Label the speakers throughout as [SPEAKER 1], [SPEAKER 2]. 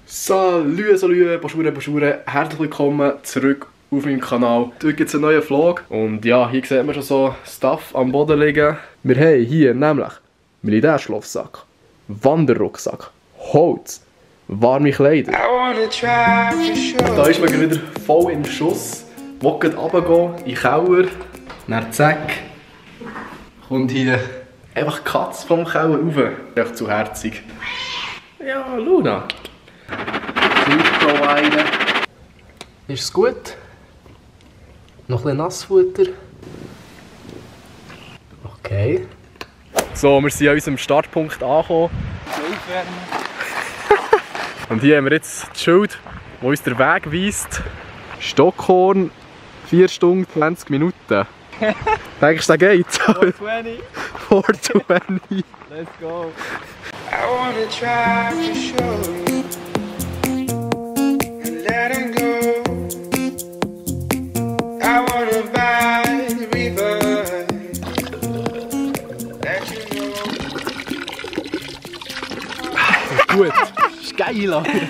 [SPEAKER 1] Salut, Bonjour, herzlich willkommen zurück auf meinem Kanal. Heute gibt es einen neuen Vlog und ja, hier sieht man schon so Stuff am Boden liegen. Wir haben hier nämlich Militärschlafsack, Wanderrucksack, Holz, warme Kleider. Da ist man wieder voll im Schuss. Wollt runtergehen in den Keller, dann zack, kommt hier einfach die Katze vom Keller rauf. Echt zu herzig. Ja, Luna. Provider. Ist es gut? Noch ein bisschen Nassfutter. Okay. So, wir sind an unserem Startpunkt angekommen. Und hier haben wir jetzt das Schild, das uns den Weg weist. Stockhorn, 4 Stunden, 20 Minuten. Denkst du, der geht?
[SPEAKER 2] 420.
[SPEAKER 1] 420.
[SPEAKER 2] Let's go.
[SPEAKER 3] I wanna try to show you and letting go. I wanna buy the river, let you know.
[SPEAKER 1] Gut, ist geil, Alter.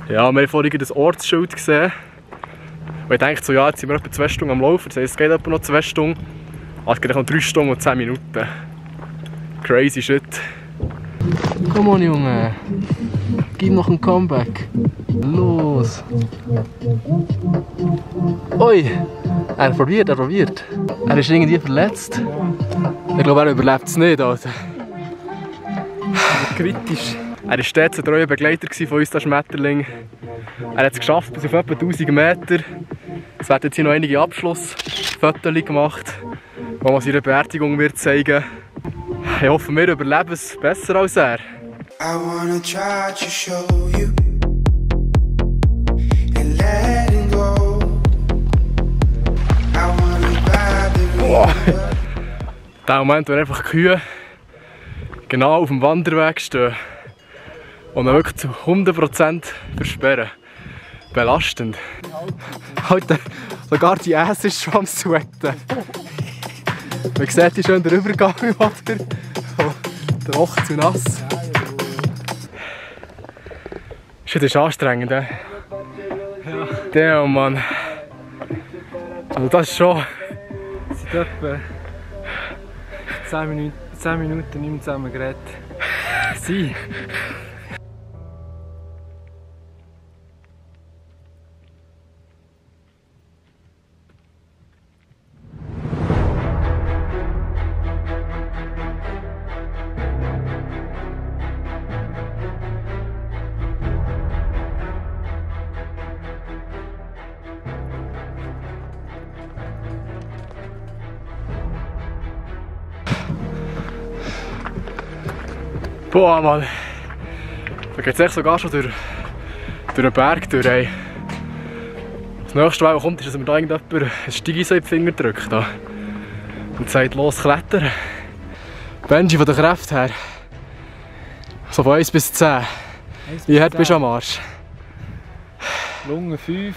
[SPEAKER 1] Ja, wir haben vorhin das Ortsschild gesehen. Und ich dachte so, ja, jetzt sind wir etwa 2 Stunden am Laufen, das heisst, es geht etwa noch 2 Stunden. Aber es geht noch 3 Stunden und 10 Minuten. Crazy shit. Komm on, Junge. Gib noch ein Comeback. Los. Ui. Er probiert. Er ist irgendwie verletzt. Ich glaube, er überlebt es nicht, Alter.
[SPEAKER 2] Kritisch.
[SPEAKER 1] Er war stets ein treuer Begleiter von uns, der Schmetterling. Er hat es geschafft bis auf etwa 1000 Meter. Es werden jetzt hier noch einige Abschlussfotos gemacht, wo man seine Beerdigung wird zeigen. Ich hoffe, wir überleben es besser als er.
[SPEAKER 3] I wanna try to show you and letting go. I wanna buy the river.
[SPEAKER 1] Der Moment, wo einfach die Kühe genau auf dem Wanderweg stehen und ihn wirklich zu 100% versperren. Belastend. Alter, sogar die Äse ist schon am Sweaten. Man sieht hier schon den Übergang, oder? Trocken zu nass. Das ist anstrengend, he?
[SPEAKER 2] Ja.
[SPEAKER 1] Der Mann. Also das ist schon...
[SPEAKER 2] Es sind etwa 10 Minuten nicht mehr zusammen geredet. Sie.
[SPEAKER 1] Boah, Mann. Da geht es echt sogar schon durch den Berg durch. Ey. Das nächste, was kommt, ist, dass mir da irgendjemand ein Steigi so in die Finger drückt. Da. Und sagt, los klettern. Benji, von der Kraft her. So von 1 bis 10. Wie hart bist du am Arsch?
[SPEAKER 2] Lunge 5.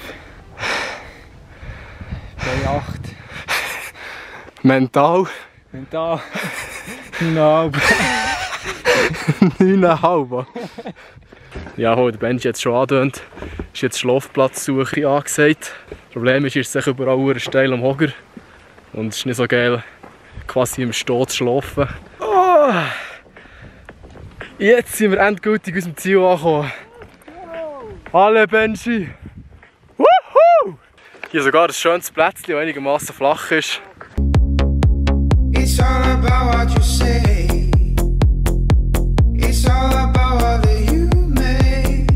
[SPEAKER 2] Bei 8.
[SPEAKER 1] Mental?
[SPEAKER 2] Mental 9,5.
[SPEAKER 1] 9,5. Ja, der Benji hat es schon angedeutet. Ist jetzt Schlafplatzsuche angesagt. Das Problem ist, es ist überall steil am Hocker. Und es ist nicht so geil, quasi im Stehen zu schlafen. Oh. Jetzt sind wir endgültig aus dem Ziel angekommen. Hallo Benji! Woohoo! Hier sogar ein schönes Plätzchen, das einigermaßen flach ist.
[SPEAKER 3] It's all about what you say. It's all about what you make.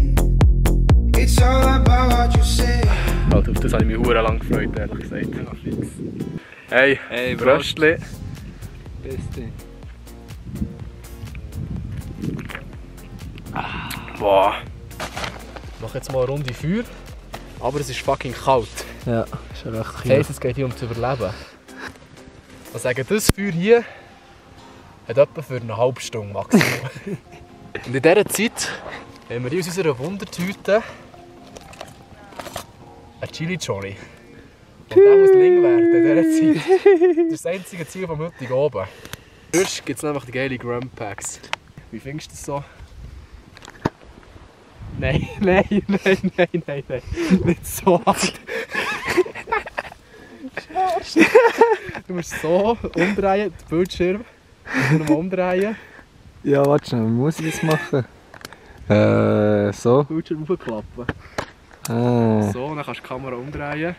[SPEAKER 3] It's all about what you say.
[SPEAKER 1] Halt, auf das habe ich mich lang gefreut, ehrlich gesagt. Hey,
[SPEAKER 2] Hey,
[SPEAKER 1] Bröstli.
[SPEAKER 2] Beste.
[SPEAKER 1] Boah. Ich mache jetzt mal eine Runde Feuer, aber es ist fucking kalt.
[SPEAKER 2] Ja, ist ja recht
[SPEAKER 1] Das heisst, es geht hier um zu überleben. Ich sage, das Feuer hier hat etwa für eine halbe Stunde maximal. Und in dieser Zeit haben wir hier aus unserer Wundertüte ein Chili Jolly. Und der muss Ling werden in dieser Zeit. Das ist das einzige Ziel vom heutigen oben. Sonst gibt es nämlich die geile Grump Packs. Wie findest du das so? Nein. Nicht so hart. Du musst so umdrehen, den Bildschirm. Nochmal umdrehen.
[SPEAKER 2] Ja, warte schnell, muss ich das machen? So.
[SPEAKER 1] Den Bildschirm aufklappen.
[SPEAKER 2] Ah.
[SPEAKER 1] So, dann kannst du die Kamera umdrehen.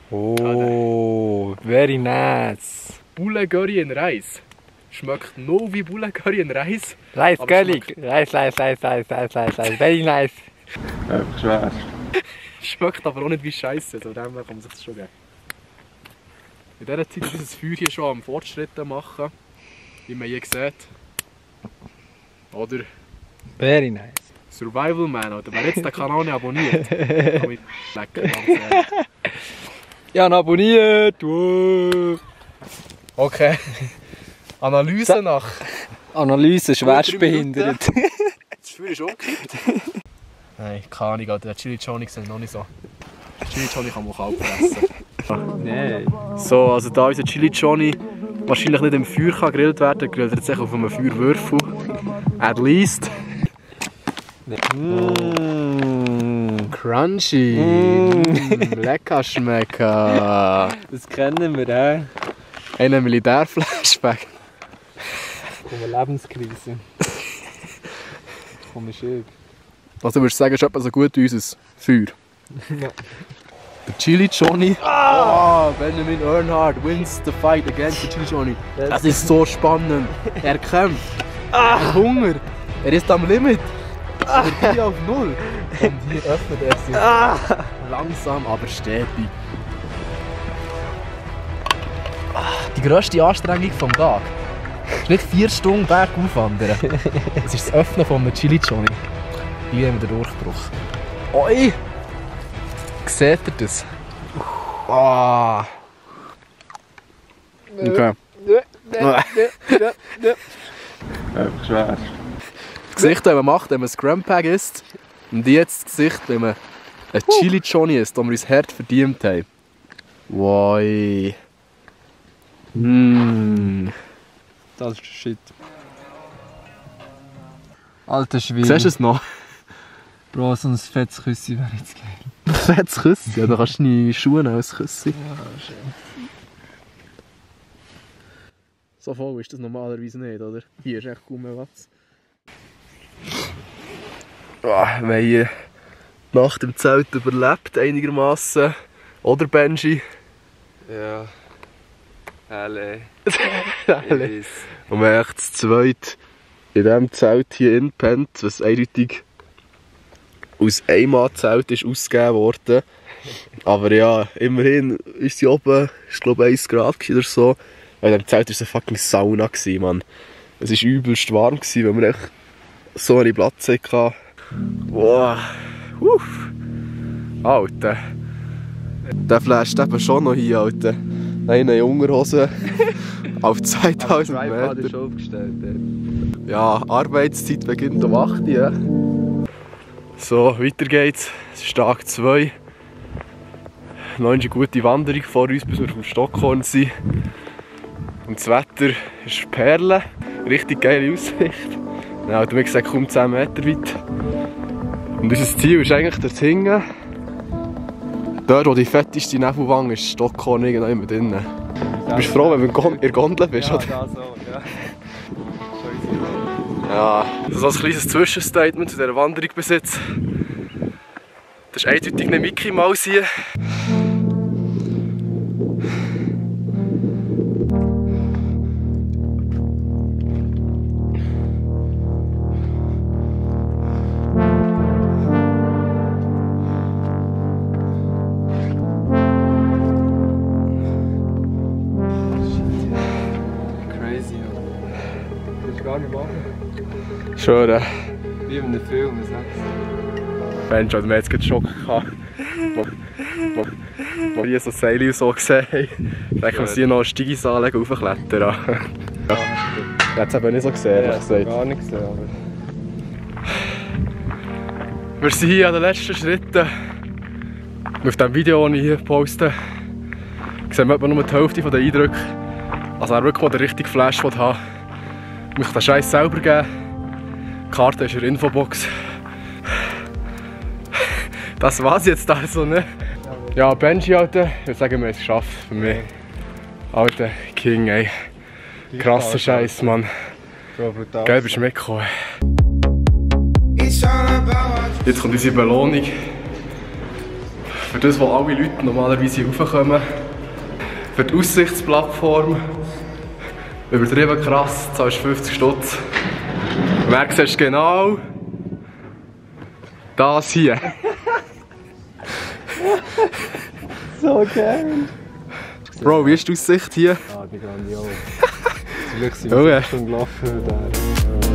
[SPEAKER 2] Oh, very nice.
[SPEAKER 1] Bulle Curry in Reis. Schmeckt nur wie Bulle Curry in Reis.
[SPEAKER 2] Reis,
[SPEAKER 1] Aber
[SPEAKER 2] Curry. Reis. Very nice.
[SPEAKER 4] Einfach schwer.
[SPEAKER 1] Schmeckt aber auch nicht wie Scheiße, so dem kann man sich das schon geben. In dieser Zeit ist dieses Feuer hier schon am Fortschritten machen, wie man hier sieht. Oder
[SPEAKER 2] Very nice.
[SPEAKER 1] Survival Man, oder wer jetzt den Kanal nicht abonniert, kann mich lecken, ganz ehrlich.
[SPEAKER 2] Ja, abonniert. Wow.
[SPEAKER 1] Okay. Analyse nach.
[SPEAKER 2] Analyse, schwerstbehindert.
[SPEAKER 1] Das Feuer ist umgekippt. Nein, keine Ahnung, der Chili Johnny sieht noch nicht so. Chili Johnny kann man auch kalt fressen.
[SPEAKER 2] Nein.
[SPEAKER 1] So, also da unser Chili Johnny wahrscheinlich nicht im Feuer kann gegrillt werden, grillt er jetzt auf einem Feuerwürfel. At least. Crunchy. Lecker schmecken.
[SPEAKER 2] Das kennen wir, hä?
[SPEAKER 1] Einen Militärflashback.
[SPEAKER 2] Komm, eine Lebenskrise. Komm, schön.
[SPEAKER 1] Also würdest du sagen, ist etwa so gut wie unser Feuer?
[SPEAKER 2] Ja.
[SPEAKER 1] Der Chili Johnny. Oh, Benjamin Earnhardt wins the fight against the Chili Johnny. Das ist so spannend. Er kämpft. Er hat Hunger. Er ist am Limit. Er geht auf Null. Und hier öffnet er sich. Langsam, aber stetig. Die grösste Anstrengung vom Tag. Es ist nicht 4 Stunden bergauf wandern. Es ist das Öffnen von einem Chili Johnny. Hier haben wir den Durchbruch. Oi! Seht ihr das? Oh. Okay.
[SPEAKER 4] Einfach schwer.
[SPEAKER 1] Das Gesicht, das man macht, wenn man Scrum Pack isst. Und jetzt das Gesicht, wenn man ein Chili Johnny isst, das wir uns hart verdient haben. Wow.
[SPEAKER 2] Das ist Shit. Alter Schwein.
[SPEAKER 1] Siehst du es noch?
[SPEAKER 2] Bro, so ein fettes Küssi wäre jetzt geil.
[SPEAKER 1] Fettes Küssi? Ja, da kannst du deine Schuhe als Küssi.
[SPEAKER 2] Ja, schön.
[SPEAKER 1] So voll ist das normalerweise nicht, oder? Hier ist echt kaum mehr was. Wir haben hier die Nacht im Zelt überlebt, einigermaßen. Oder Benji?
[SPEAKER 2] Ja. Alle.
[SPEAKER 1] Alle. Und wir haben echt zu zweit in diesem Zelt hier gepennt, was eindeutig aus Einmannzelt ist ausgegeben worden. Aber ja, immerhin ist sie oben, ist glaube ich 1 Grad oder so. In diesem Zelt war es eine fucking Sauna, Mann. Es war übelst warm, weil wir echt so einen Platz hatten. Wow. Alter. Der flasht eben schon noch hier, Alter. Eine Unterhose auf 2000
[SPEAKER 2] Tripod ist
[SPEAKER 1] Meter.
[SPEAKER 2] aufgestellt.
[SPEAKER 1] Ja, Arbeitszeit beginnt um 8 Uhr. Ja. So, weiter geht's. Es ist Tag 2. Noch eine gute Wanderung vor uns, bis wir vom Stockhorn sind. Und das Wetter ist Perle. Richtig geile Aussicht. Ja, wie gesagt, kaum 10 Meter weit. Und unser Ziel ist eigentlich dort hinten. Dort, wo die fetteste Nebelwange ist, Stockhorn irgendwo immer drin. Du bist froh, wenn du in der Gondel bist, oder?
[SPEAKER 2] Ja, so, ja.
[SPEAKER 1] Ja, also so ein kleines Zwischenstatement zu dieser Wanderung bis jetzt. Das ist eindeutig nicht Mickey Mouse hier.
[SPEAKER 2] Crazy, ja. Das ist gar nicht machen.
[SPEAKER 1] Schön,
[SPEAKER 2] Wie in einem Film, was sagst
[SPEAKER 1] Mensch, wir haben jetzt gerade Schock gehabt. Wo wir hier so Seile so gesehen haben. Vielleicht können wir hier noch eine Steigis anlegen und raufklettern. Ja. Ich habe es eben nicht so gesehen, ehrlich gesagt.
[SPEAKER 2] Gar nicht gesehen, aber...
[SPEAKER 1] Wir sind hier an den letzten Schritten. Auf dem Video, das ich hier poste, sehen wir etwa nur die Hälfte der Eindrücke. Also wer wirklich mal den richtigen Flash haben will, muss ich den Scheiß selber geben. Die Karte ist in der Infobox. Das war's jetzt also, ne? Ja, Benji, Alter, ich würde sagen, wir haben es geschafft für mich. Alter King, ey. Krasser Scheiß, Mann.
[SPEAKER 2] So brutal.
[SPEAKER 1] Geil, bist du mitgekommen.
[SPEAKER 3] It's all about what
[SPEAKER 1] Jetzt kommt unsere Belohnung. Für das, wo alle Leute normalerweise raufkommen. Für die Aussichtsplattform. Übertrieben krass, zahlst 50 Stutz. Merkst du genau das hier.
[SPEAKER 2] So geil.
[SPEAKER 1] Bro, wie ist die Aussicht hier?
[SPEAKER 2] Ah, die grandios. Zum Glück sind
[SPEAKER 1] Oh ja.
[SPEAKER 2] wir schon gelaufen. Da.